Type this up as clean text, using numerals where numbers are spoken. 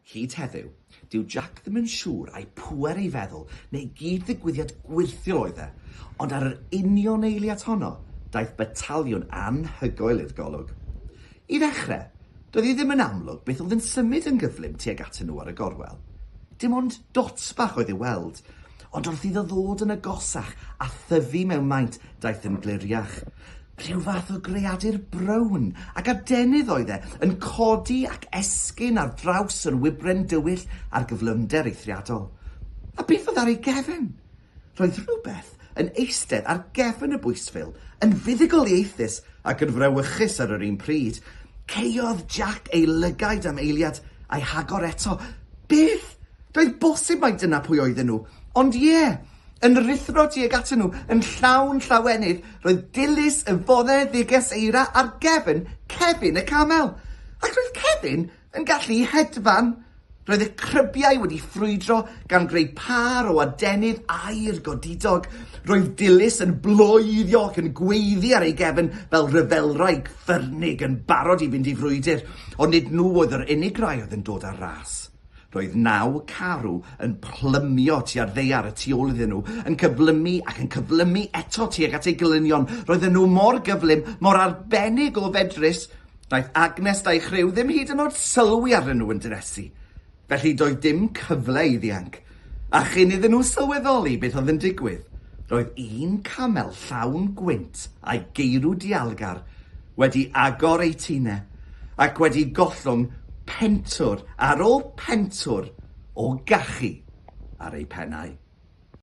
Hyd heddiw, dyw Jac ddim yn siŵr ai pŵer ei feddwl neu gyd-ddigwyddiad gwyrthiol oedd e, ond ar yr union eiliad honno, daeth bataliwn anhygoel i'r golwg. I ddechrau, doedd hi ddim yn amlwg beth oedd yn symud yn gyflym tuag atyn nhw ar y gorwel. Dim ond dots bach oedd i'w weld, Ond wrth iddo ddod yn agosach a thyfu mewn maint, daeth yn gliriach. Rhyw fath o greadur brown ac adenydd oedd e, yn codi ac esgyn ar draws yr wybren dywyll ar gyflymder eithriadol. A beth oedd ar ei gefn? Roedd rhywbeth yn eistedd ar gefn y bwystfil, yn fuddugoliaethus ac yn frawychus ar yr un pryd. Caeodd Jac ei lygaid am eiliad, a'i hagor eto. Beth? Doedd bosib mai dyna pwy oedden nhw. Ond ie, yn rhuthro tuag atyn nhw, yn llawn llawenydd, roedd Dilys y foneddiges eira ar gefn Kevin y camel. Ac roedd Kevin yn gallu hedfan. Roedd y crybiau wedi ffrwydro gan greu pâr o adenydd aur godidog. Roedd Dilys yn bloeddio ac yn gweiddi ar ei gefn fel rhyfelwraig ffyrnig yn barod i fynd i frwydr. Ond nid nhw oedd yr unig rai oedd yn dod ar ras. Roedd naw carw yn plymio tua'r ddaear y tu ôl iddyn nhw, yn cyflymu ac yn cyflymu eto tuag at eu gelynion. Roedden nhw mor gyflym, mor arbennig o fedrus, wnaeth Agnes a'i chriw ddim hyd yn oed sylwi arnyn nhw yn dynesu. Felly doedd dim cyfle i ddianc. A chyn iddyn nhw sylweddoli beth oedd yn digwydd, roedd un camel llawn gwynt a'i geirw dialgar wedi agor eu tine ac wedi gollwng pentwr ar ôl pentwr o gachu ar eu pennau.